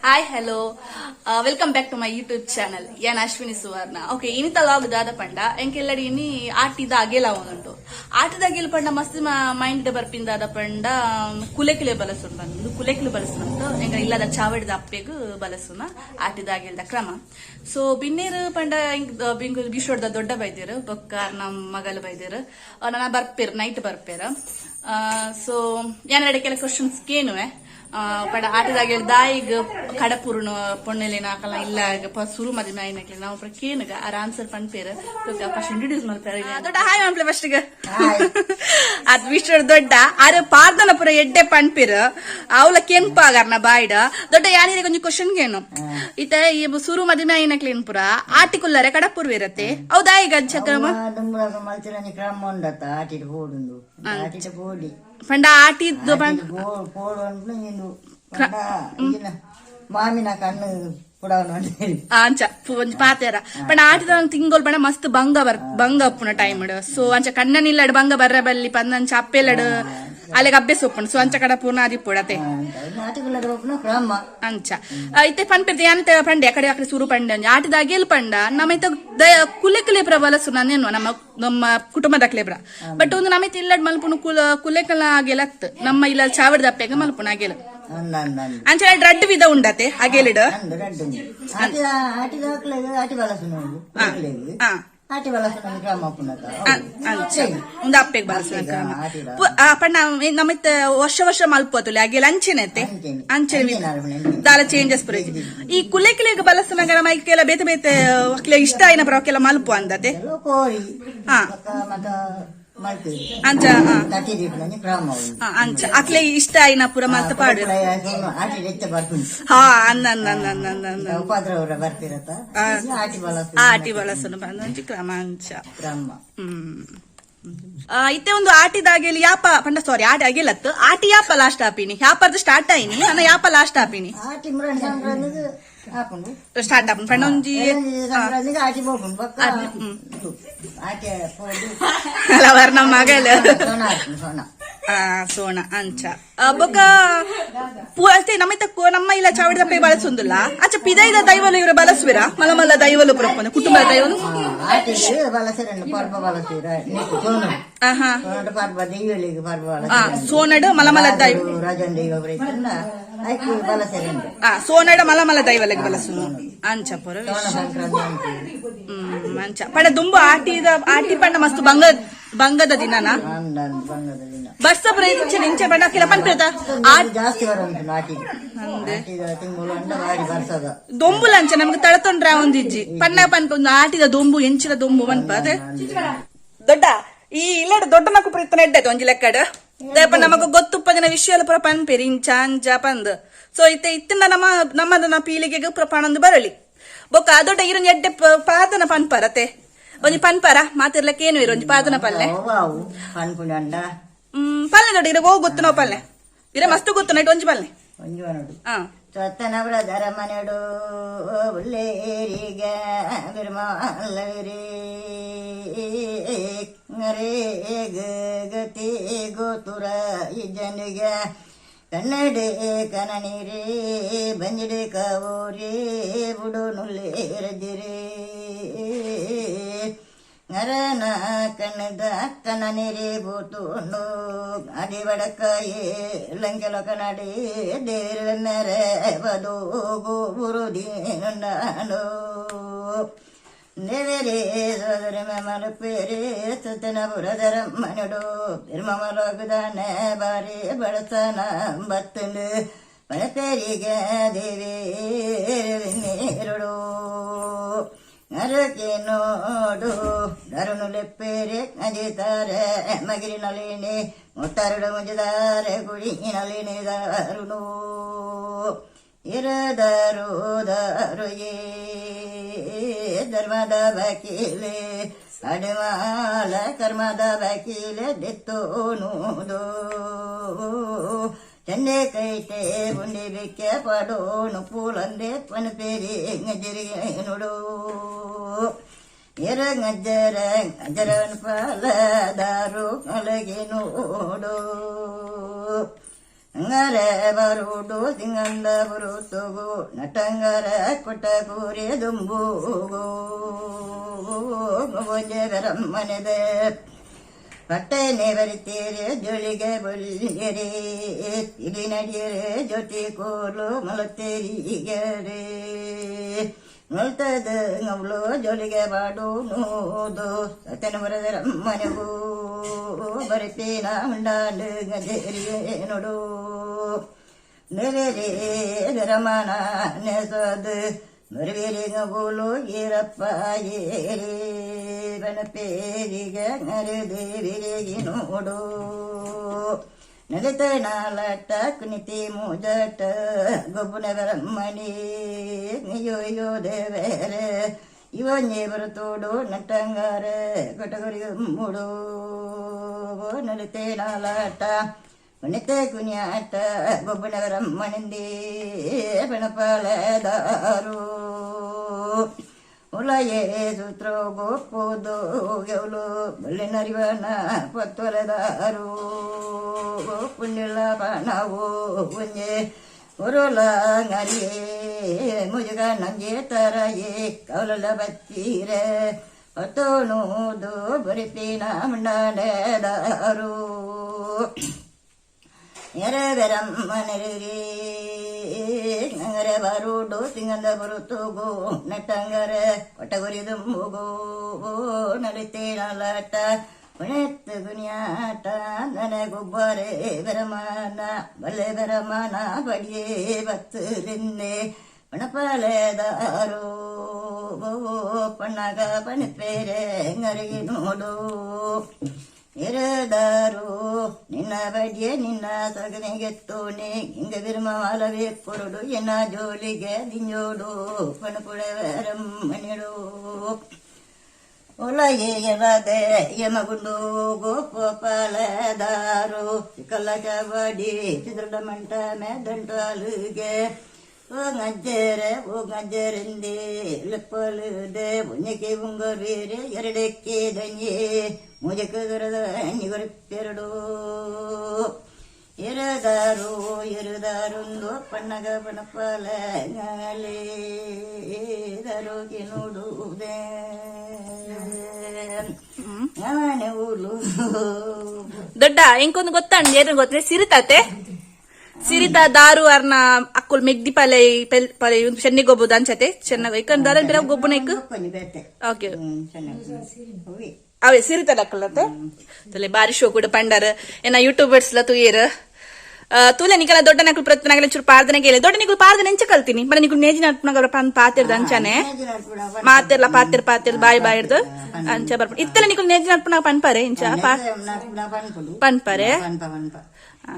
Hi, hello, welcome back to my YouTube channel. ಯಾನ್ ಅಶ್ವಿನಿ ಸುವರ್ಣ. Okay, ಇನಿತ vlog ದಾದ ಪಂಡ, ಎಂಕೆಲ್ಲಡಿ ಇನಿ ಆಟಿದ ಅಗೆಲ ಆವೊಂದುಂಡು. ಆಟಿದ ಅಗೆಲ್ ಪಂಡ ಮಸ್ತ್ ಮೈಂಡ್ ಬರ್ಪಿನ ದಾದ ಪಂಡ ಕುಲೆಕಿಲೆ ಬಲಸುಂಡು. ಬಂದು ಕುಲೆಕಿಲು ಬಲಸುಂಡು. ಎಂಕ ಇಲ್ಲದ ಚಾವಡಿದ ಅಪ್ಪೆಗ್ ಬಲಸುನ ಆಟಿದ ಅಗೆಲ್ದ ಕ್ರಮ. ಸೊ ಬಿನ್ನೇರು ಪಂಡ ಬಿಂಗು ಬಿಶೋಡ್ದ ದೊಡ್ಡ ಬೈದೇರು, ಬೊಕ್ಕ ನಮ್ಮ ಮಗಲ್ ಬೈದೇರು. ನನ ಬರ್ಪೇರು, ನೈಟ್ ಬರ್ಪೇರು. ಸೊ ಯಾನ್ ಕೆಲ ಕ್ವಶನ್ಸ್ ಕೇನುವೆ. ಪಡ ಆಟದಾಗ ದಾಯಿಗ್ ಕಡಪುರುನು ಪೊಣ್ಣೆಲಿನ ಅಕಲ ಇಲ್ಲ ಸುರು ಮದಿಮೆ ಆಯ್ನಕ್ಲೆ ನಾವು ಪುರ ಕೇನುಗ, ಆರ್ ಆನ್ಸರ್ ಪನ್ಪೇರು. ಫಸ್ಟ್ ಇಂಟ್ರೊಡ್ಯೂಸ್ ಮಲ್ಪೇರು. ದೊಡ್ಡ ಹಾಯ್ ಮನ್ಪ್ಲೆ ಫಸ್ಟ್. ಅದ್ ವಿಶ್ವ ದೊಡ್ಡ ಆರ್ ಪಾರ್ದನ ಪುರ ಎಡ್ಡೆ ಪನ್ಪೇರು, ಅವಲ ಕೆಂಪಾಗರ್ನ ಬಾಯ್ಡ. ದೊಡ್ಡ, ಯಾನಿಗೆ ಒಂಜಿ ಕ್ವಶನ್ ಏನು, ಇತ್ತ ಈ ಸುರು ಮದಿಮೆ ಆಯ್ನಕ್ಲೇನ್ ಪುರ ಆಟಿ ಕುಲ್ಲರೆ ಕಡಪುರ್ವೆ ಇರತ್ತೆ, ಹೌದಾ? ಈಗ ಚಕ್ರಮ ದುಂಬುಲಾಗ ಮಲ್ತಿನ ಕ್ರಮ ಉಂಡತ್ತ, ಆಟಿಡ್ ಪೋಡುಂಡು, ಆಟಿಡ್ ಪೋಡಿ. ಪಂಡ ಆಟಿದ್ದು ಪೋಡು ಅಂದ್ಲು ಇಂದು ಪಂಡ ಈಗಿನ ಮಾಮಿನ ಕಣ್ಣು ಪುಡವನು ಅಂತ ಹೇಳಿ. ಅಂಚ ಒಂಜಿ ಪಾತೆರ. ಪಂಡ ಆಟಿದ ತಿಂಗೊಲ್ ಪಂಡ ಮಸ್ತ್ ಬಂಗ ಬರ್ ಬಂಗ ಅಪ್ಪುನ ಟೈಮ್. ಸೊ ಅಂಚ ಕಣ್ಣನಿಲ್ಲಡ್ ಬಂಗ ಬರ್ರೆ ಬಲ್ಲಿ ಪಂದಂಚ ಅಪ್ಪೆಲ್ಲಡ್ ಅಲೆಗ್ ಅಬ್ಬೆ ಸೊಪ್ಪುಂಡು. ಸೊ ಅಂಚ ಕಡ ಪೂರ್ಣ ಆದಿಪ್ಪುಡತೆ. ಆಟಿಗುಲ್ಲದ ಒಪ್ಪುನ ಕ್ರಮ. ಅಂಚ ಇತ್ತೆ ಪನ್ಪೆರ್ದೆ ಅಂತ ಪಂಡೆ ಅಕಡೆ ಅಕಡೆ ಸುರು ಪಂಡೆ ಒಂಜಿ ಆಟಿದ ಅಗೆಲ್ ಪಂಡ ನಮ್ಮ ಇತ್ತ ಕುಲೆ ಕುಲೆ ಪ್ರ ಬಲಸು ನಾನೇನು ನಮ್ಮ ನಮ್ಮ ಕುಟುಂಬದ ಬ್ರ. ಬಟ್ ಒಂದು ನಮ್ಮ ಇಲ್ಲಡ್ ಮಲ್ಪುನು ಕುಲ ಕುಲೆಕಲ ಅಗೆಲತ್, ನಮ್ಮ ಇಲ್ಲ ಚಾವಡಿದ ಅಪ್ಪೆಗ ಮಲ್ಪುನ ಅಗೆಲ್. ಅಂದ ಅಂದ ಅಂದ. ಅಂಚ ರಡ್ಡ್ ವಿಧ ಉಂಡತೆ ಅಗೆಲಿಡ್. ಅಂದು ರಡ್ಡು ಉಂಡು. ಆಟಿ ಆಟಿದ ಹಾಕ್ಲೆಗ್ ಆಟಿ ಬಲಸುನ ಉಂಡು ಕುಲೆಕ್ಲೆಗ್. ಆಟಿ ಬಲಸುನ ಕ್ರಮ ಉಪ್ಪುನತ. ಅಂಚ ಒಂದು ಅಪ್ಪೆಗ್ ಬಲಸುನ ಕ್ರಮ. ಆಟಿದ. ಪಂಡ ನಮ್ಮ ಇತ್ತ ವರ್ಷ ವರ್ಷ ಮಲ್ಪೋತುಲೆ ಅಗೆಲ್ ಅಂಚೆನೆ ಅತ್ತೆ? ಅಂಚೆನೆ. ಅಂಚೆನೆ. ಅಂಚೆನೆ ಅಲ್ಪನೆ. ದಾಲ ಚೇಂಜಸ್ ಪುರ ಇಜ್ಜಿ. ಈ ಕುಲೆಕಿಲೆಗ್ ಬಲಸುನಗ ನಮ್ಮ ಇಕ್ಕೆಲ್ಲ ಬೇತೆ ಬೇತೆ ಅಕ್ಲೆ ಇಷ್ಟ ಆಯಿನ ಪುರ ಅಕ್ಕೆಲ್ಲ ಮಲ್ಪು ಅಂದತೆ. ಕೆಲವು ಕೋರಿ ಬೊಕ್ಕ ಮತ ಮಲ್ಪೇರು. ಅಂಚ. ತಟ್ಟಿ ದೀಪುನ ಕ್ರಮ ಉಂಡು. ಅಂಚ ಅಕ್ಲೆ ಇಷ್ಟ ಆಯಿನ ಪುರ ಮಲ್ತ್ ಪಾಡು. ಆಟಿ ಹೆಚ್ಚ ಬರ್ಪುಂಡು. ಹಾ, ಅಂದ ಅಂದ ಅಂದ ಅಂದ ಅಂದ ಅಂದ. ಉಪದ್ರವ ಬರ್ತಿರತ್ತ, ಆಟಿ ಬಳಸು. ಆಟಿ ಬಲಸುನ ಬಂದ ಒಂಜಿ ಕ್ರಮ ಅಂಚ. ಕ್ರಮ. ಹ್ಮ್ ಇತ್ತೆ ಒಂದು ಆಟಿದಾಗೆಲಿ ಯಾಪ ಪಂಡ, ಸಾರಿ, ಆಟಿ ಅಗೆಲತ್ತು, ಆಟಿ ಯಾಪ ಲಾಸ್ಟ್ ಆಪಿನಿ? ಯಾಪರ್ದು ಸ್ಟಾರ್ಟ್ ಆಯಿನಿ ಅನ್ನ, ಯಾಪ ಲಾಸ್ಟ್ ಆಪಿನಿ? ಆಟಿ ಮುರಣ ಸಂಕ್ರಾಂತಿಗೆ ಹಾಪುಂಡು. ಸ್ಟಾರ್ಟ್ ಆಪುಂಡು ಪಂಡ ಒಂಜಿ ಸಂಕ್ರಾಂತಿಗೆ ಆಟಿ ಹೋಗುಂಡು, ಬೊಕ್ಕ ಆಟಿ ಪೋದು. ಅಲ್ಲ, ನಮ್ಮ ಮಗಲ್. ಸೊಣ ಹಾಪುಂಡು, ಸೊಣ. ಆ ಸೋಣ ಅಂಚ. ಬೊಕ್ಕ ಅಷ್ಟೇ ನಮ್ಮ ನಮ್ಮ ಇಲ್ಲ ಚಾವಡಿದ ಪೇ ಬಳಸುಂದಿಲ್ಲ. ಅಚ್ಚ ಪಿದೈದ ದೈವಲು ಇವರ ಬಳಸುವಿರ? ಮಲ್ಲ ಮಲ್ಲ ದೈವಲು ಪುರಪ್ಪನ ಕುಟುಂಬದ ದೈವಲು. ಆಟಿಗೆ ಬಳಸರನ್ನು ಪರ್ಬ ಬಳಸಿರ ಸೋಣ. ಸೋನಡು ಪರ್ಬ, ದೈವಳಿಗೆ ಪರ್ಬ. ಸೋನಡು ಮಲ ಮಲ ದೈವ. ರಾಜನ್ ದೈವ ಬರೈತಲ್ಲ, ಐಕ್ ಬಳಸರಂಡು. ಸೋನಡ ಮಲ ಮಲ ದೈವಲಿಗೆ ಬಳಸುನು ಅಂಚ ಪುರ. ಸೋಣ ಸಂಕ್ರಾಂತಿ ಅಂತೀವಿ. ಅಂಚ ಪಂಡ ದುಂಬು ಆಟಿದ ಆಟಿ ಪಂಡ ಮಸ್ತ್ ಬಂಗ ಬಂಗದ ದಿನನ. ಅಂದ ಅಂದ, ಬಂಗದ ದಿನ. ಬರ್ಸ ಪುರ ಇಂಚೆ ಇಂಚೆ ಪಂಡ ಕೆಲ ಪನ್ಪಿರ್ತ ಆ ಜಾಸ್ತಿ ಬರುಂಟು ಆಟಿಗೆ. ಆಟಿದ ತಿಂಗಳು ಅಂಡ ಬಾರಿ ಬರ್ಸದ. ದೊಂಬುಲ ಅಂಚ ನಮ್ಗೆ ತಳತೊಂಡ್ರ ಒಂದಿಜ್ಜಿ ಪನ್ನ ಪನ್ಪ ಒಂದು ಆಟಿದ ದೊಂಬು ಎಂಚಿನ ದೊಂಬು ಪನ್ಪ ಅದೇ. ದೊಡ್ಡ ಈ ಇಲ್ಲಡ ದೊಡ್ಡ ಮಕ್ಕು ಪುರ ಇತ್ತನ ಎಡ್ಡೆ ಒಂಜಿ ಲೆಕ್ಕಡ್ ದಯಪ ನಮಗ ಗೊತ್ತುಪ್ಪದಿನ ವಿಷಯ ಪುರ ಪನ್ಪೇರಿ ಇಂಚ ಅಂಚ ಪಂದ್. ಸೊ ಇತ್ತೆ ಇತ್ತಿನ ನಮ್ಮ ನಮ್ಮದನ ಪೀಳಿಗೆಗೆ ಪುರ ಪಣೊಂದು ಬರಲಿ. ಬೊಕ್ಕ ದೊಡ್ಡ ಇರೊಂಜಿ ಎಡ್ಡೆ ಪಾದನ ಪನ್ಪರತೆ, ಒಂಜಿ ಪನ್ಪರ ಮಾತಿರ್ಲಕ್ಕೆ ಏನು ಇರು ಒಂಜಿ ಪಾದನ ಪಲ್ಲೆ. ಅವು ಪನ್ಪುಂಡು ಅಂಡ. ಪಲ್ಲೆ ದೊಡ್ಡ ಇರ ಹೋಗ್ ಗೊತ್ತು ನಾವು ಪಲ್ಲೆ ಇರ ಮಸ್ತ್ ಗೊತ್ತು ನೈಟ್ ಒಂಜಿ ಪಲ್ಲೆ. ಒಂಜಿ ಒನಡು. ಸ್ವತ್ತನವ್ರದರ ಮನೆಡು ಉಳ್ಳೇರಿಗ ಬಿರ್ಮಾಲವಿರೇ ಗತಿ ಗೋತುರ ಇಜ್ಜನಿಗ ಕನ್ನಡೆ ಕನನಿರೇ ಬಂಜಿಡೆ ಕವೋರೇ ಬುಡು ನುಲ್ಲೆ ರಜಿರೇ ನರನ ಕಣ್ಣದ ಕನನಿರೇ ಬೂತುಂಡು ಅಡಿ ಬಡಕಾಯೇ ಲಂಕೆಲ ಕನಡಿ ದೇವರ ಬದು ಗುರುದೀನುಂಡಾನು ದೇವರೇ ಸೋದರ ಮಲಪೇರೆ ಸುತ್ತನ ಪುರದರ ಮನುಡು பெருமமலோகுதான பாரி படசன பத்துண்டு பணப்பெரிக தேவேருடு ನರಕೆ ನೋಡು ದರುಣುಲೆಪ್ಪೇರೆ ಅಜಿತಾರೆ ಮಗಿರಿ ನಳಿನಿ ಮುತ್ತರುಡು ಮುಜಿದಾರೆ ಗುಡಿ ನಳಿನಿ ದಾರುಣು ಇರದರು ದಾರುಯೇ ಧರ್ಮದ ಬಕೀಲೆ ಅಡಮಾಲ ಕರ್ಮದ ಬಕೀಲೆ ದೆತ್ತೋನುದು ಚೆನ್ನೆ ಕೈಟೆ ಬುಂಡಿ ಬಿಕ್ಕೆ ಪಡೋನು ಪೂಲಂದೆ ಪನುಪೇರಿ ನುಡು ಎರಗಜ್ಜರ ಅಜರನ್ ಪಾಲದಾರು ಅಲಗಿ ನೋಡು. ಅಂಗಾರೆ ಬರುಡು ಸಿಂಗಂದ ಬರುತ್ತುಗು ನಟಂಗರ ಕೊಟ್ಟ ಕೂರಿ ದುಂಬುಗು ಒಂಜೆ ಬೆರಮ್ಮನೆದೆ ಪಟ್ಟನೆ ಬರಿತೀರೆ ಜೊಳಿಗೆ ಬೊಲ್ಯರೆ ಇಲಿ ನಡಿಯರೆ ಜೊತೆ ಕೋಲು ಮಲತೇರಿಗರೆ ಮಲ್ತದ ngವ್ಲು ಜೊಳಿಗೆ ಬಾಡು ನೂದು ಸತನ ಬರದರಮ್ಮನೆಗೂ ಬರಿಪೇನ ಉಂಡಾಂಡು ಗಜೇರಿಯೇ ನೋಡು ನೆರೆರೆ ರಮಣ ನೆಸದು ಮರುವಿರಿಗೂಲು ಈರಪ್ಪ ಏರಿ ಬನಪೇರಿಗೆ ದೇವಿರಿಗೆ ನೋಡು ನಲಿತ ನಾಲಟ ಕುನಿತಿ ಮೂಜಟ ಗೊಬ್ಬುನ ಬರಮ್ಮಣಿ ಅಯ್ಯೋ ದೇವೇರೆ ಇವഞ്ഞೆ ಬರುತ್ತೋಡು ನಟ್ಟಂಗಾರೆ ಕೊಟಗುರಿ ಮೂಡು ನಲಿತೆ ನಾಲಾಟ ಕುಣಿತೆ ಕುಣಿಯಾಟ ಗೊಬ್ಬುನ ಬರಮ್ಮಣಿಂದಿ ಪಣಪಾಳೆದಾರು ಉಲಯೇ ಸೂತ್ರ ಗೋಪುದು ಗೆವಲು ಬಳ್ಳಿನರಿವನ ಪತ್ತೊಲೆದಾರು ಪುಣ್ಯಲ ಪಣವು ಒಂಜೆ ಉರುಲಂಗರಿಯೇ ಮುಜುಗ ನಂಜೆ ತರಯೇ ಕೌಲಲ ಬತ್ತೀರೆ ಪತ್ತೋನೂದು ಬರಿಪಿನ ಮಂಡನೆದಾರು ಎರವೆರಮ್ಮನರಿಗೆ ಅಂಗರೆ ಬರುಡು ಸಿಂಗಂದ ಬರುತ್ತುಗು ನಟ್ಟಂಗರೆ ಕೊಟ್ಟಗುರಿ ದುಂಬುಗು ನಲಿತೆ ನಲಾಟ ಉಣೆತ್ತು ಗುಣಿಯಾಟ ನನಗೊಬ್ಬರೇ ಬರಮಾನ ಬಲ್ಲೆ ಬರಮಾನ ಬಡಿಯೇ ಬತ್ತಲಿಂದೆ ಪಣಪಾಲೆದಾರು ಪಣ್ಣಗ ಪಣಿಪೇರೆ ಅಂಗರಿಗೆ ನೋಡು ಇರದಾರು ನಿನ್ನ ಬಡಿಯೆ ನಿನ್ನ ಸಗನಿಗೆತ್ತೋನೆ ಹಿಂಗ ಬಿರ್ಮಲವೇ ಕೊರಡು ಎನ್ನ ಜೋಲಿಗೆ ದಿಂಜೋಡು ಪಣಪುಳವರಮ್ಮನಿಡು ಒಲಯೇ ಯಮಗುಂಡು ಗೋಪಾಲದಾರು ಕಲ್ಲ ಚಬಡಿ ಚಿತ್ರಡ ಮಂಟ ಮೆದಂಟು ಅಲುಗೆ ಓ ಗಜ್ಜರೆ ಓ ಗಜ್ಜರೆಂದೇ ಲೆಪ್ಪಲುದೆ ಒಂಜಕ್ಕೆ ಉಂಗವೀರೆ ಎರಡಕ್ಕೆ ದಂಜೆ ಮುಜಕ್ಕೆ ದೊರದ ನಿಗುರುತ್ತೆರಡು ಇರದಾರು ಇರದಾರೊಂದು ಪಣ್ಣಗ ಪಣಪಲ ದಾರೋಗಿ ನೋಡುವುದೇ ನಾನೇ ಊಲು. ದೊಡ್ಡ ಎಂಕೊಂದು ಗೊತ್ತಂಡ್ ಏನು ಗೊತ್ತೇ ಸಿರಿತಾತೆ ಸಿರಿತ ದಾರು ಅರ್ನ ಅಕ್ಕುಲ್ ಮೆಗ್ದಿ ಪಲೆ ಪಲೆ ಚೆನ್ನಿ ಗೊಬ್ಬುದು ಅಂಚತೆ ಚೆನ್ನಾಗಿ ಇಕ್ಕನ್ ದಾರ ಬಿರ ಗೊಬ್ಬುನ ಇಕ್. ಕೊಂಚ ಬೇತೆ. ಓಕೆ. ಚೆನ್ನಾಗಿ. ಅವೇ ಸಿರಿತದ ಅಕ್ಕಲತೆ ತಲೆ ಬಾರಿ ಶೋ ಕೂಡ ಪಂಡರ್ ಏನ ಯೂಟ್ಯೂಬರ್ಸ್ ಲ ತುಯೇರ್ ತೂಲೆ ನಿಕಲ ದೊಡ್ಡ ನಕಲು ಪ್ರತಿನಾಗಲ ಚೂರು ಪಾರ್ದನೆ ಕೇಳಿ ದೊಡ್ಡ ನಿಕಲು ಪಾರ್ದನೆ ಎಂಚ ಕಲ್ತೀನಿ ಬಡ ನಿಕಲು ನೇಜಿ ನಟ್ಪುನಗ ಪನ್ ಪಾತಿರ್ದ ಅಂಚಾನೆ ಮಾತಿರ್ಲ ಪಾತಿರ್ ಪಾತಿರ್ ಬಾಯ್ ಬಾಯಿರ್ದು ಅಂಚ ಬರ್ಪ ಇತ್ತಲ ನಿಕಲು ನೇಜಿ ನಟ್ಪುನಗ ಪನ್ಪರೆ ಇಂಚ ಪನ್ಪರೆ. ಪನ್ಪ ಪನ್ಪ.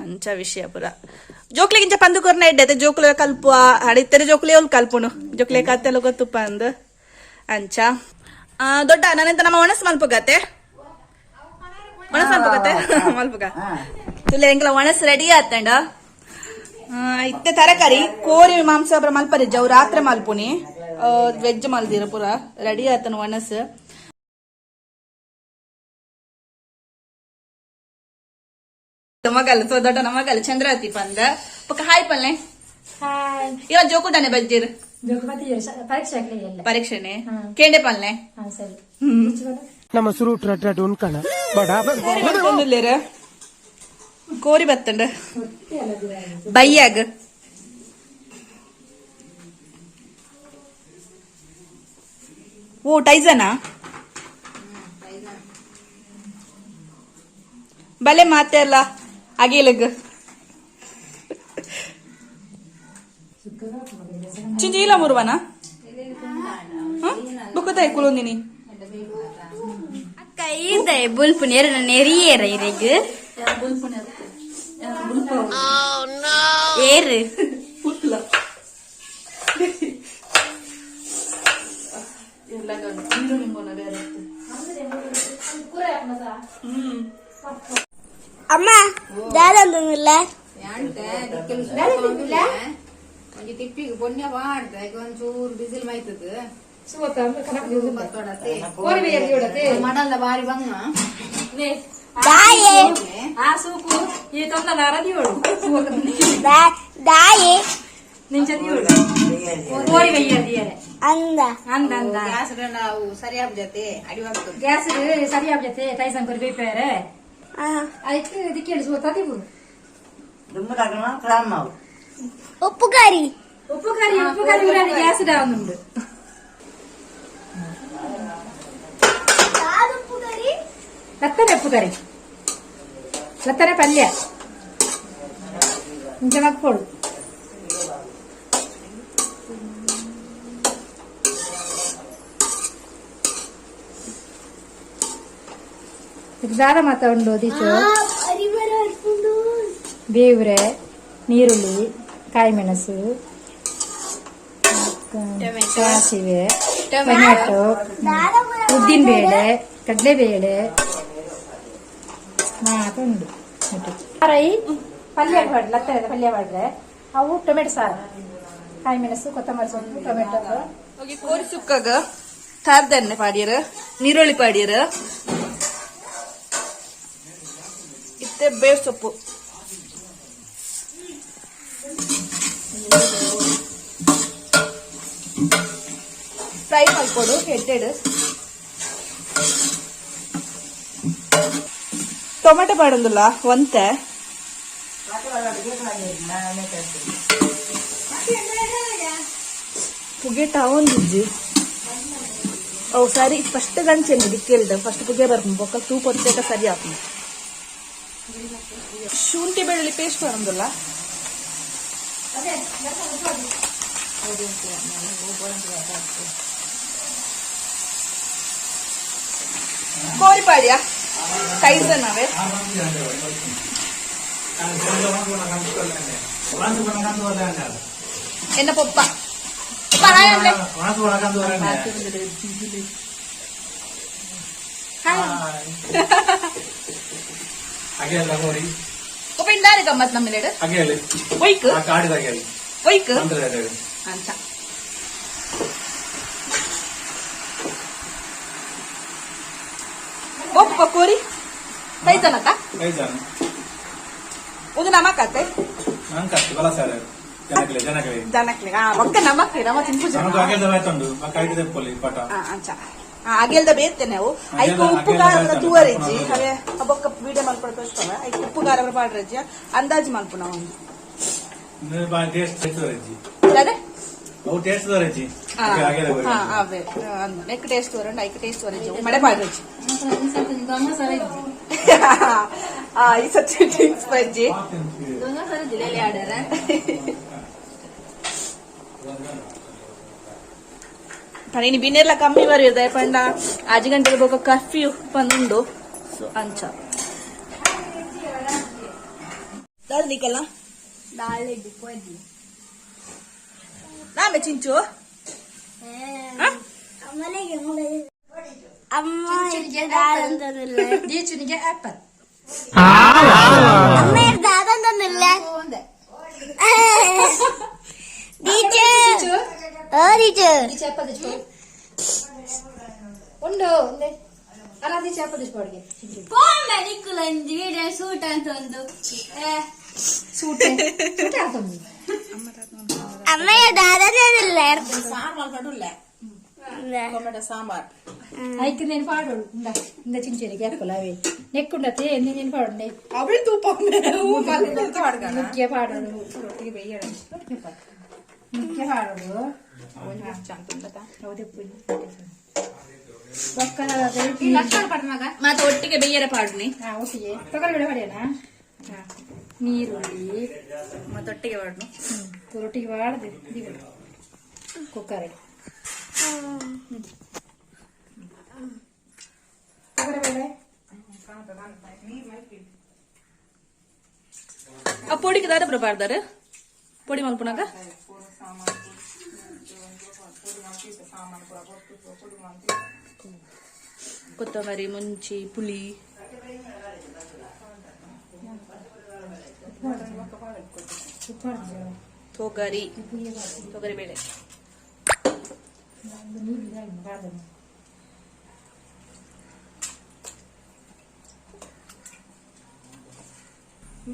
ಅಂಚ ವಿಷಯ ಪುರ ಜೋಕ್ಲಿಗೆ ಇಂಚ ಪಂದು ಕೊರ್ನ ಇಡ್ಡೈತೆ ಜೋಕುಲ ಕಲ್ಪುವ ಅಡಿತ್ತರೆ ಜೋಕುಲೆ ಅವ್ಲು ಕಲ್ಪುನು ಜೋಕ್ಲೆ ಕತ್ತೆಲ್ಲ ಗೊತ್ತುಪ್ಪ ಅಂದ್ ಅಂಚ. ದೊಡ್ಡ ನಾನೆಂತ ನಮ್ಮ ಒಣಸ್ ಮಲ್ಪುಗತ್ತೆ ಒಣಸ್ ಮಲ್ಪುಗತ್ತೆ ಮಲ್ಪುಗ ತುಲೆ ಎಂಕಲ ಒಣಸ್ ರೆಡಿ ಆತಂಡ. ಇತ್ತೆ ತರಕಾರಿ ಕೋರಿ ಮಾಂಸ ಪೂರ ಮಲ್ಪರೆ ಜವ್ ರಾತ್ರಿ ಮಲ್ಪುನಿ ವೆಜ್ ಮಲ್ದಿರ ಪೂರ ರೆಡಿ ಆತನ ಒಣಸ್. ಮಗಲ್ ಸೊ ದೊಡ್ಡ ನಮಗಲ್ ಚಂದ್ರಾವತಿ ಪಂದ ಪಕ್ಕ ಹಾಯ್ ಪಲ್ಲೆ. ಹಾಯ್. ಇವ ಜೋಕುದಾನೆ ಬಜ್ಜಿರ್. ಪರೀಕ್ಷೆ ಆಗ್ಲಿ ಎಲ್ಲ. ಪರೀಕ್ಷೆನೆ ಕೇಂಡೆ ಪಲ್ಲೆ. ಹಾ ಸರಿ. ನಮ್ಮ ಸುರು ಟ್ರಟ್ ಉನ್ಕಣ ಬಡ. ಕೋರಿ ಬತ್ತೊಂದುಲ್ಲೇರ ಕೋರಿ ಬತ್ತಂಡ ಬೈಯಾಗ. ಓ ಟೈಸನಾ ಬಲೆ ಮಾತೆ ಅಲ್ಲ ಅಗಿಲಗ್ ಚಿಂಚಿ ಇಲ್ಲ ಮುರುವನ ಬುಕ್ಕತಾಯಿ ಕುಲೊಂದಿನಿ. ಅಕ್ಕ ಇದೆ ಬುಲ್ಪು ನೇರ ನೆರಿಯೇರ ಇರೆಗ್ ಏರು. ಅಮ್ಮ ದಾದಂದಿಲ್ಲ. ಒಂಜಿ ತಿಪ್ಪಿಗೆ ಪೊನ್ಯ ಪಾಡ್ದ ಒಂಚೂರು ಬಿಸಿಲು ಮೈತದ ಮಡಲ್ಲ ಬಾರಿ ಬಂಗ. ದಾಯೆ. ಆ ಸೂಪು ಈ ತೊಂದ ನಾರ ದಿಯೋಡು. ದಾಯೆ. ನಿಂಚ ದಿಯೋಡು ಕೋರಿ ಬಯ್ಯ ದಿಯರೆ. ಅಂದ. ಅಂದ ಅಂದ. ಗ್ಯಾಸ್ ನಾವು ಸರಿಯಾದ ಜೊತೆ ಅಡಿವಂತು. ಗ್ಯಾಸ್ ಸರಿಯಾದ ಜೊತೆ ಟೈಸನ್ ಕೊರಿ ಬೇಪೇರೆ. ಆ. ಅದಕ್ಕೆ ದಿಕ್ಕೇಳಿ ಸೂತ ದಿಬುಡು. ದುಮ್ಮು ತಗೊಂಡು ಕ್ರಾಮ್ ಅವು. ಉಪ್ಪು ಕರಿ. ಉಪ್ಪು ಕರಿ, ಉಪ್ಪು ಕರಿ ಊರಲ್ಲಿ ಗ್ಯಾಸ್ ಡೌನ್ ಉಂಟು. ಉಪ್ಪು ಕರಿ. ಲತ್ತನೆ ಉಪ್ಪು ಕರಿ, ಲತ್ತನೆ ಪಲ್ಯ ಇಂಚ ಮಕ್ಕೋಡು. ದಾದ ಮಾತ ಉಂಡು ದೀಚು. ಪರಿಮಳ ಅರ್ಪುಂಡು. ಬೇವ್ರೆ, ನೀರುಳ್ಳಿ, ಕಾಯಿಮೆಣಸು, ಸಾಸಿವೆ, ಟೊಮೆಟೊ, ಉದ್ದಿನಬೇಳೆ, ಕಡಲೆಬೇಳೆ ಮಾತ ಉಂಡು. ರೈ ಪಲ್ಯ ಮಾಡ್ರೆ, ಲತ್ತನೆ ಪಲ್ಯ ಮಾಡ್ರೆ ಅವು ಟೊಮೆಟೊ ಸಾರು, ಕಾಯಿಮೆಣಸು, ಕೊತ್ತಂಬರಿ ಸೊಪ್ಪು, ಟೊಮೆಟೊ. ಓಕೆ, ಕೋರಿ ಸುಕ್ಕಗ ಖಾರದ ಪಾಡಿಯರ್, ನೀರುಳ್ಳಿ ಪಾಡಿಯರ್, ಇತ್ತೆ ಬೇವು ಸೊಪ್ಪು. ಫ್ರೈ ಮಾಡ್ಕೊಡು ಹೆಡ್ಡೆಡ್. ಟೊಮೆಟೊ ಪಾಡೊಂದುಲ್ಲ ಒಂತೆ. ಪುಗೆ ಟಾವೊಂದಿಜ್ಜಿ ಅವು ಸರಿ. ಫಸ್ಟ್ ಗಂಚೆನೆ ದಿಕ್ಕೆಲ್ದ ಫಸ್ಟ್ ಪುಗೆ ಬರ್ಪುಂಡು, ಬೊಕ್ಕ ತೂ ಪೊತ್ತೇಕ ಸರಿ ಆಪುಂಡು. ಶುಂಠಿ ಬೆಳ್ಳುಳ್ಳಿ ಪೇಸ್ಟ್ ಬರೋದಿಲ್ಲ. ಕೋರಿ ಪಾಡಿಯ ಕೈಸನ್ ಅವೇ. ಎನ್ನ ಪೊಪ್ಪ ಪರಾಯಂದೆ. ಅಗೆಲ್ಲ ಹೋರಿ. ಒಪ್ಪ ಇಂದಾರೆ ಗಮ್ಮತ್ ನಮ್ಮಿಲೇಡು. ಅಗೆಯಲ್ಲಿ. ಒಯ್ಕ್. ಆ ಕಾಡಿದ ಅಗೆಯಲ್ಲಿ. ಒಯ್ಕ್. ಅಂದ್ರೆ ಅದೇ. ಅಂತ ಒಪ್ಪ ಕೋರಿ ಕೈತನತ. ಕೈಜಾನ. ಒಂದು ನಮಕತ್ತೆ. ನಾನು ಕತ್ತಿ ಬಲ ಸರ್ ಜನಕಲೆ ಜನಕಲೆ. ಜನಕ್ಲೆ ಆ ಒಕ್ಕ ನಮಕ್ ನಮ ತಿನ್ಪು ಜನ. ನಮಗೂ ಅಗೆಲ್ದ ಬಾಯ್ತುಂಡು ಬಕ್ಕ ಐದು ಪೊಲಿ ಪಟ. ಅಂಚ ಅಗೆಲ್ದ ಬೇತೆ ನಾವು ಐಕ ಉಪ್ಪು ಖಾರ ತೂವರಿಜ್ಜಿ ಅವೇ ಬೊಕ್ಕ ವಿಡಿಯೋ ಮಲ್ಪಡ ತೋಚ್ಕವ. ಐಕ್ ಉಪ್ಪು ಖಾರ ಪಾಡ್ರಜ್ಜಿ, ಅಂದಾಜು ಮಲ್ಪುನ ಒಂದು. ಟೇಸ್ಟ್ ದೊರಜ್ಜಿ. ಅದೇ. ಅವು ಟೇಸ್ಟ್ ದೊರಜ್ಜಿ ಅಗೆಲ್ಲ. ಹಾ, ಅವೇ ನೆಕ್ ಟೇಸ್ಟ್ ವರಂಡು, ಐಕ್ ಟೇಸ್ಟ್ ವರಜ್ಜಿ, ಮಡೆ ಪಾಡ್ರಜ್ಜಿ. ಈ ಸತಿ ಡ್ರಿಂಕ್ಸ್ ಬಜ್ಜಿ. ಪಣಿ ಬಿನ್ನೆಲ್ಲ ಕಮ್ಮಿ ಬರೆಯುತ್ತೆ ಪಂಡ ಆಜಿ ಗಂಟೆಗೆ ಬೊಕ್ಕ ಕರ್ಫ್ಯೂ ಬಂದುಂಡು. ಸೊ ಅಂಚ ದಾದನಿಕಲ್ಲ. ನಾಮೆ ಚಿಂಚು. ಅಮ್ಮ ದಾದಂತದಿಲ್ಲ. ದೀಚುನಿಗೆ ಆಪಲ್. ಅಮ್ಮ ದಾದಂತದಿಲ್ಲ. ಟೀಚರ್, ಓ ಟೀಚರ್. ದೀಚು ಆಪಲ್ తెచ్చుకో ಉಂಡು ಒಂದೇ ಅಲ್ಲ, ದೀಚು ಆಪಲ್ తెచ్చుకో ಅಡಿಗೆ. ಸೂಟ್ ಅಂತ ಒಂದು. ಸೂಟೆ ಸೂಟೆ ಆತೊಂದು. ಅಮ್ಮ ದಾದಂತದಿಲ್ಲ. ಸಾರು ಮಾಡ್ಕೊಂಡುಲ್ಲ, ಟೊಮೆಟೊ ಸಾಂಬಾರ್. ಐಕ್ నేను ಪಾಡೋಡು ಇಂದ ಇಂದ ಚಿಂಚುನಿಗೆ ಆಪಲ್ ಅವೇ ನೆಕ್ಕುಂಡತೆ ನೀನು ಪಾಡುಂಡೆ. ಅವಳು ತೂಪ. ಮುಖ್ಯ ಪಾಡೋಡು ರೊಟ್ಟಿಗೆ ಬೇಯಡು ಮುಖ್ಯ ಪಾಡೋಡು. ಹೌದು. ಬೊಕ್ಕ ಮತ್ತೆ ಒಟ್ಟಿಗೆ ಬೆಯ್ಯರ ಪಾಡ್ನಿ. ಹಾ, ಒಟ್ಟಿಗೆ ತೊಗರಿ ಬೇಳೆ ಹೊಡೆಯೋಣ. ಹಾ, ನೀರುಳ್ಳಿ. ಮತ್ತೆ ಒಟ್ಟಿಗೆ ಪಾಡ್ನು. ಹ್ಮ್, ರೊಟ್ಟಿಗೆ ಬಾಳ್ದು ದಿಗಳು ಕುಕ್ಕರ್. ತೊಗರಿ ಬೇಳೆ. ಆ ಪೊಡಿಗೆ ದಾದ ಪಾಡ್ದಾರೆ ಪೊಡಿ ಮಲ್ಪುನಾಗ. ಕೊತ್ತಂಬರಿ, ಮುಂಚಿ, ಪುಳಿ, ತೊಗರಿ, ತೊಗರಿ ಬೇಳೆ.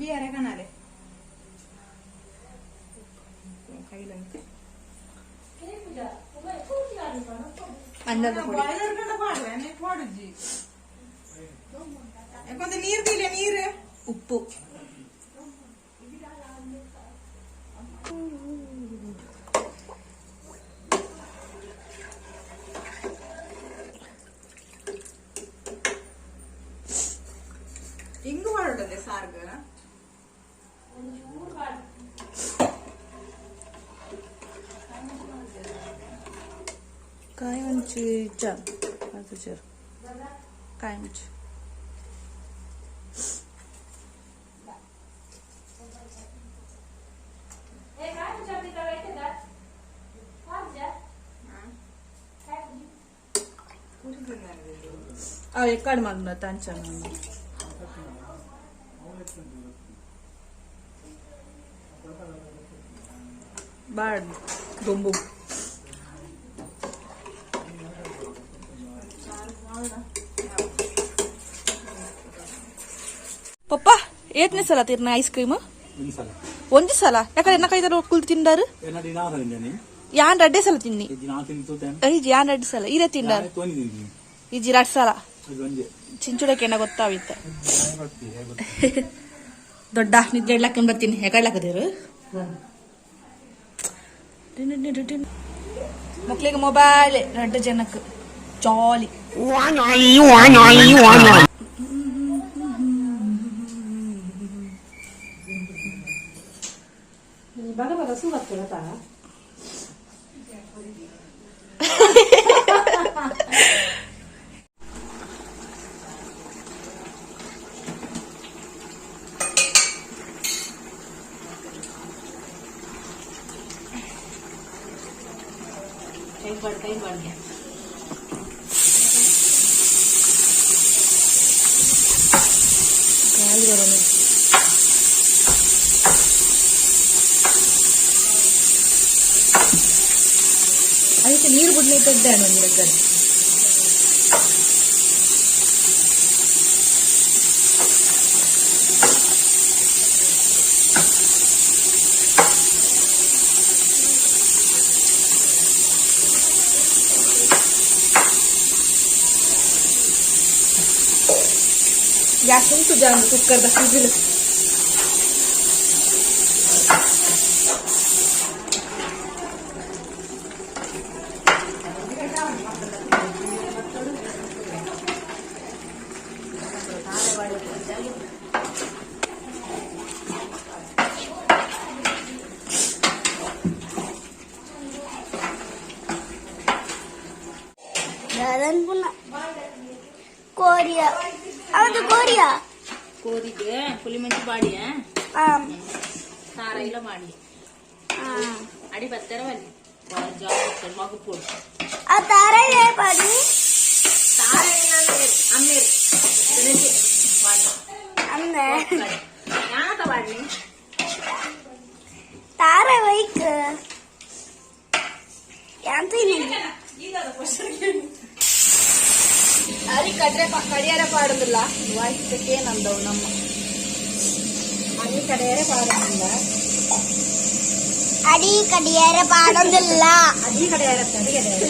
ಬಿಯರೆ ಕಣಾಲೆ ಕೈಲಂತೆ ಅಂಜದ ಪೊಡಿ. ಬಾಯ್ಲರ್ ಕಂಡ ಪಾಡ್ರೆ ಪಾಡುಜಿ ಯಾಕೊಂದು ನೀರ್ ದಿಲ್ಲ ನೀರು. ಉಪ್ಪು. ಹಿಂಗು ಮಾಡೋಡದೆ ಸಾರ್ಗ. ಕಾಯಿ ಒಂಚಿ ಇಜ್ಜ ಅದು ಚೇರು ಕಾಯಿ ಮುಂಚಿ. ಎಕ್ಕಡ್ ಮಗ್ನ ತಾಂಚ. ಬಾಡ್ ದೊಂಬು. ಪಪ್ಪ, ಏತ್ನೇ ಸಲ ತಿರ್ನ ಐಸ್ ಕ್ರೀಮ್? ಒಂದು ಸಲ. ಒಂಜಿ ಸಲ? ಯಾಕಂದ್ರೆ ಎನ್ನ ಕೈದಾರ ಕುಲ್ ತಿಂದಾರು. ಏನ ದಿನ ತಿಂದೇನೆ. ಯಾನ್ ರಡ್ಡೆ ಸಲ ತಿನ್ನಿ. ದಿನ ತಿಂತು. ಐಜಿ, ಯಾನ್ ರಡ್ಡೆ ಸಲ ಇರೇ ತಿಂದಾರು. ತೋನಿ ತಿಂತೀನಿ. ಇಜ್ಜಿ, ರಡ್ ಸಲ. ಇದು ಒಂಜೆ. ಚಿಂಚುಡಕ್ಕೆ ಗೊತ್ತಾವಿತ್ತ. ದೊಡ್ಡ ನಿದ್ದೆ ಇಡ್ಲಕ್ಕೆ ಬರ್ತೀನಿ. ಹೆಗಡ್ಲಕ್ಕದಿರು ಮಕ್ಳಿಗೆ ಮೊಬೈಲ್, ರಡ್ಡು ಜನಕ್ಕೆ ಜಾಲಿ. ಬಗ ಬಗ ಸೂ ಬರ್ತದ. ಕೈ ಬಾಡ್ಗೆ. ಗಾಳಿ ಬರೋಣ. ಅದಕ್ಕೆ ನೀರು ಬಿಡ್ಲಿಕ್ಕೆ ಒಂದು ಲೆಕ್ಕದ. ಗ್ಯಾಸ್ ಉಂಟು ಜಾನ್ ಕುಕ್ಕರ್ದ ಫ್ರಿಜ್. ದಾದನ್ ಕೋರಿಯಾ ಅದು ಕೋರಿಯಾ. ಕೋರಿಗೆ ಪುಲಿ ಮೆಂಚು ಬಾಡಿ. ಆಮ್. ಖಾರ ಇಲ್ಲ ಮಾಡಿ. ಆ. ಅಡಿ ಬರ್ತಾರ ಅಲ್ಲಿ ಮಗು. ಆ ತಾರ ಪಾಡಿ. ಅಮ್ಮೇರು. ಅಮ್ಮೆ. ಯಾತ ಬಾಡ್ಲಿ? ತಾರ ವೈಕ್ ಎಂತ. ಅರಿ ಕಡ್ರೆ ಕಡಿಯಾರ ಪಾಡುದಿಲ್ಲ ವಾಯಿಸಕ್ಕೆ ಏನಂದವು ನಮ್ಮ. ಅಡಿ ಕಡೆಯರೆ ಪಾಡೋದಿಲ್ಲ. ಅಡಿ ಕಡಿಯಾರ ಪಾಡೊಂದಿಲ್ಲ. ಅಡಿ ಕಡೆಯರ, ಅಡಿ ಕಡೆಯರ.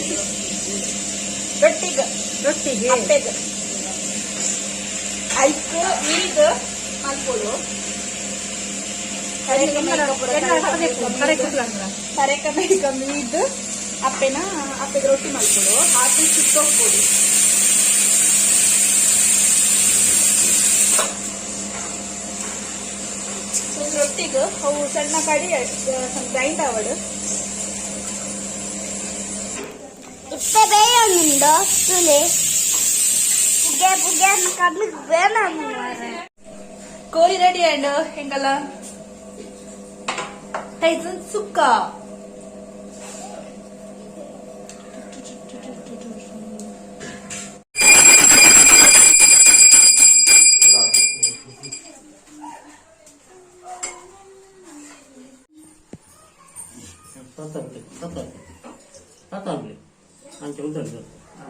ರೊಟ್ಟಿಗೆ. ರೊಟ್ಟಿಗೆ. ಅಪ್ಪೆಗ್ ಐಕ್ ಮೀದ್ ಮಲ್ಪೊಡು. ತರೆಕ ಬೇಕ ಮೀದ್ ಅಪ್ಪೆನ ಅಪ್ಪೆಗೆ ರೊಟ್ಟಿ ಮಲ್ಪೊಡು, ಹಾಕಿ ಸುತ್ತೋಗ್ಬೋದು. ಸೊ ರೊಟ್ಟಿಗೆ ಅವು ಸಣ್ಣ ಕಡಿ ಗ್ರೈಂಡ್ ಆವಡು. ಇಪ್ಪ ಬೇಯುಂಡು ತುಳಿ ಪುಗೆ ಪುಗೆ ಕಣ್ಣು ಬೇಡ. ಕೋರಿ ರೆಡಿ ಅಂಡ್ ಹೆಂಗಲ್ಲ ಟೈಸನ್ ಸುಕ್ಕ. ಸತ್ತರ್ಲಿ ಸತ್ತರ್ಲಿ ಸತ್ತರ್ಲಿ ಅಂಚೆ ಉಂಟು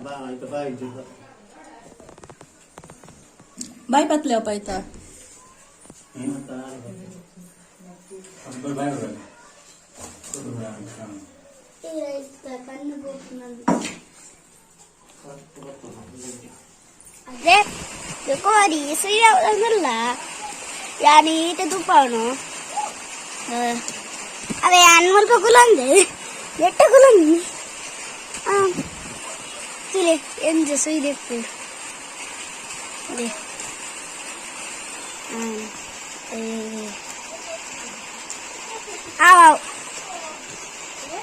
ಬಾ ಆಯ್ತು ಬಾ ಇದ್ದು. ಬಾಯ್ ಪತ್ಲೆ ಅಪ್ಪ ಆಯ್ತಾ? ಅದೇ ಕೋರಿ ಸುಯ್ಯಲ್ಲ ಯಾನ್ ಈತ ತುಪ್ಪವನು ಅವೇ ಯಾನ್ ಮುಲ್ಪ ಕುಲಂದು ಎಟ್ಟ ಕುಲಂದು ತುಲೆ ಎಂಜ ಸುಯ್ದೆಪ್ಪು ಅದೇ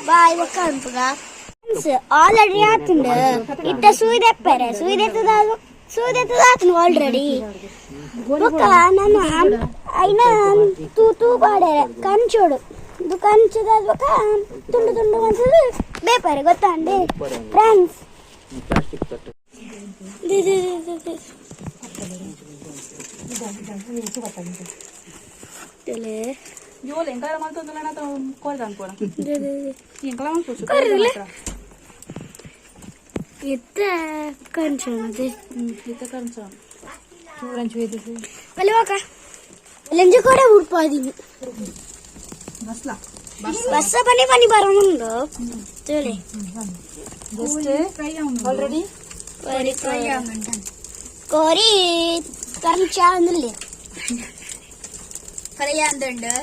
ಬಾಯ್ ಬೊಕ್ಕ ಅನ್ಪುಗ ಆಲ್ರೆಡಿ ಆತುಂಡು ಇತ್ತ ಸೂಯ್ದೆಪ್ಪರೆ ಸೂಯ್ದೆತ್ತದ ಸೂಯ್ದೆತ್ತದ ಆಲ್ರೆಡಿ ಬೊಕ್ಕ ನಾನು ಐನ ತೂ ತೂ ಪಾಡೆರೆ ಕಂಚೋಡು ಇದು ಕಂಚದ ಬೊಕ್ಕ ತುಂಡು ತುಂಡು ಮನ್ಸದು ಬೇಪಾರೆ ಗೊತ್ತಾಂಡೆ ಫ್ರೆಂಡ್ಸ್. ಜೋಲ್ ಎಂಕಲ ಮಲ್ತೊಂದುಲ್ಲ ಕೋರ್ದ ಅನ್ಕೋಣ ಎಂಕಲ ಕೊರ್ರಿಲ್ಲ. ಇತ್ತ ಕಂಚೋದು ಇತ್ತ ಕಂಚ ಬಲೆ ಹೋಗ ಲಂಜ ಕೂಡ ಉಡ್ಪಾದಿನಿ ಬಸ್ಸ ಬನ್ನಿ ಬನ್ನಿ ಬರೋನುಂಡು ತುಲೆ ಆಲ್ರೆಡಿ ಕೋರಿ ಕಂಚ ಅಂದಿಲ್ಲ. ಫ್ರೈ ಅಂದುಂಡು.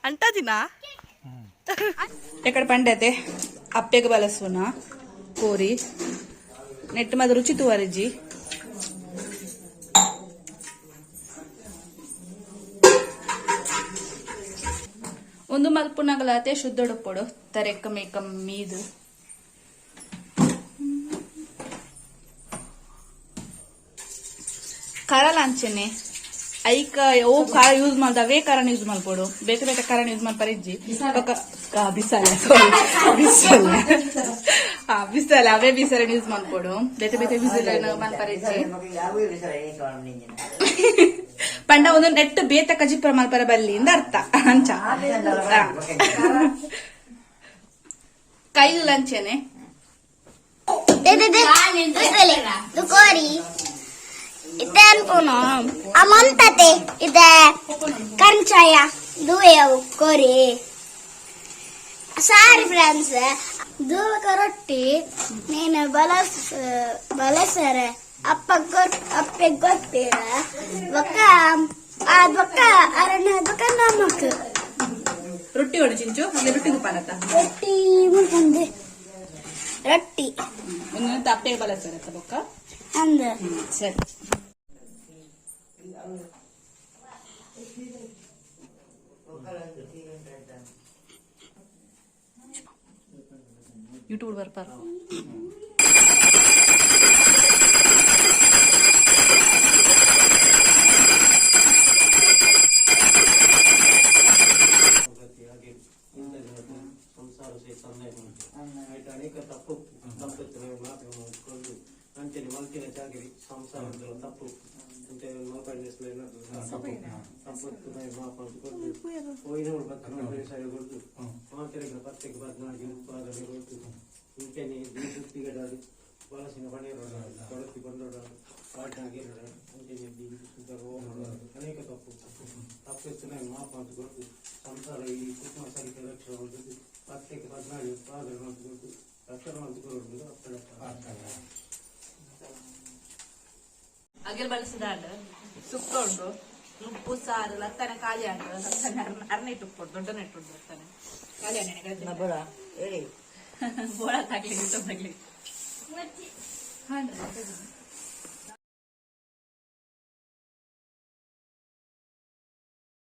ಅಂಟಾದಿನ ಎಕಡೆ ಪಂಡತೆ ಅಪ್ಪೆಗೆ ಬಲಸುನ ಕೋರಿ ನೆಟ್ ಮದ ರುಚಿ ತುವರಿಜಿ. ಒಂದು ಮಲ್ಪುನಗಲಾತೆ ಶುದ್ಧೊಡುಪ್ಪೊಡು ತರೆಕ್ಕ ಮೇಕ ಮೀದು ಕರಲಾಂಚನೆ ಐಕ ಓ ಖಾರ ಯೂಸ್ ಮಾಡ್ದ ಅವೇ ಖಾರನ ಯೂಸ್ ಮಾಡ್ಕೊಡು ಬೇತೆ ಬೇತೆ ಖಾರನ ಯೂಸ್ ಮಾಡ್ತಾರೆ ಇಜ್ಜಿ. ಬಿಸಾಲೆ, ಬಿಸಾಲೆ, ಹಾ ಬಿಸಾಲೆ, ಅವೇ ಬಿಸಾಲೆ ಯೂಸ್ ಮಾಡ್ಕೊಡು. ಬೇತೆ ಬೇತೆ ಬಿಸಿಲ ಮನ್ಪರೆ ಇಜ್ಜಿ. ಪಂಡ ಒಂದು ನೆಟ್ ಬೇತ ಕಜಿಪುರ ಮಲ್ಪರ ಬಲ್ಲಿ ಇಂದ ಅರ್ಥ ಅಂಚ ಕೈಲು ಲಂಚನೆ. ಕೋರಿ ಇತ್ತೆ ಅನ್ಪುನು ಆ ಮಂತತೆ ಇದೆ ಕಂಚಾಯ ದುವೆಯವು ಕೋರಿ. ಸಾರಿ ಫ್ರೆಂಡ್ಸ್, ದೂವಕ ರೊಟ್ಟಿ ನೀನು ಬಲಸ್ ಬಲಸರೆ ಅಪ್ಪ ಗೊರ್ ಅಪ್ಪೆ ಗೊತ್ತೀರ ಬೊಕ್ಕ ಆ ಬೊಕ್ಕ ಅರಣ್ಯ ಬೊಕ್ಕ ನಮಕ್. ರೊಟ್ಟಿ ಹೊಡೆ ಚಿಂಚು ಅಲ್ಲಿ ರೊಟ್ಟಿ ತುಪ್ಪಾನತ್ತ. ರೊಟ್ಟಿ ಮುಲ್ಪಂದೆ ರೊಟ್ಟಿ. ಒಂದು ಅಪ್ಪೆಗೆ ಬಲಸರೆ ಬೊಕ್ಕ. ಅಂದ. ಸರಿ. ಯೂಟ್ಯೂಬ್ ಬರ್ಪಾರ. ಸಂಸಾರ ಸಹಿ ಸಂದಾಯ ಅನೇಕ ತಪ್ಪು ತಪ್ಪು ಮಾತು ಅಂಚನೆ ಮಲ್ತಿನ ಚಾಕಿರಿ ಸಂಸಾರ ತಪ್ಪು ಅಂತ ಸಂಪತ್ತು ಮಾಪ ಅಂತ ಕೊಡ್ದು ಹೋಯಿನವರು ಬತ್ತು ಸರಿ ಕೊಡ್ದು ಮಾತೆರೆಗೆ ಪತ್ತೆಗೆ ಬದ್ನಾಗಿ ಉತ್ಪಾದನೆ ಕೊಡ್ದು ಇಂಚನೆ ಸುತ್ತಿಗಡಾಡು ಬಳಸಿನ ಪಣೇರೋಡ ಕೊಡತಿ ಬಂದೋಡ ಪಾಟ್ನಾಗಿರೋಡ ಅಂಚನೆ ಅನೇಕ ತಪ್ಪು ತಪ್ಪೆತ್ತಿನ ಮಾಪ ಅಂತ ಕೊಡ್ದು ಸಂಸಾರ ಈ ಕುಟುಂಬ ಸರಿಕೆ ರಕ್ಷಣೆ ಮಾಡ್ತದೆ ಪತ್ತೆಗೆ ಬದ್ನಾಗಿ ಉತ್ಪಾದನೆ ಅಂತ ಕೊಡ್ದು ರಕ್ಷಣೆ ಅಂತ ಕೊಡೋದು ಅಪ್ಪಡ. ಅಗೆಲ್ ಬಳಸಿದಾಂಡ್ ಸುಕ್ಕ ಉಂಡು ಉಪ್ಪು ಸಾರು ಲತ್ತನೆ ಖಾಲಿ ಅಂಡು ಲತ್ತನೆ ಅರ್ನೆ ಇಟ್ಟು ದೊಡ್ಡ ನೆಟ್ಟು ಉಂಟು ಲತ್ತನೆ ಖಾಲಿ ಅಂಡೆ. ಬೋಳ ಹೇಳಿ. ಬೋಳ ತಾಗ್ಲಿ ತಾಗ್ಲಿ.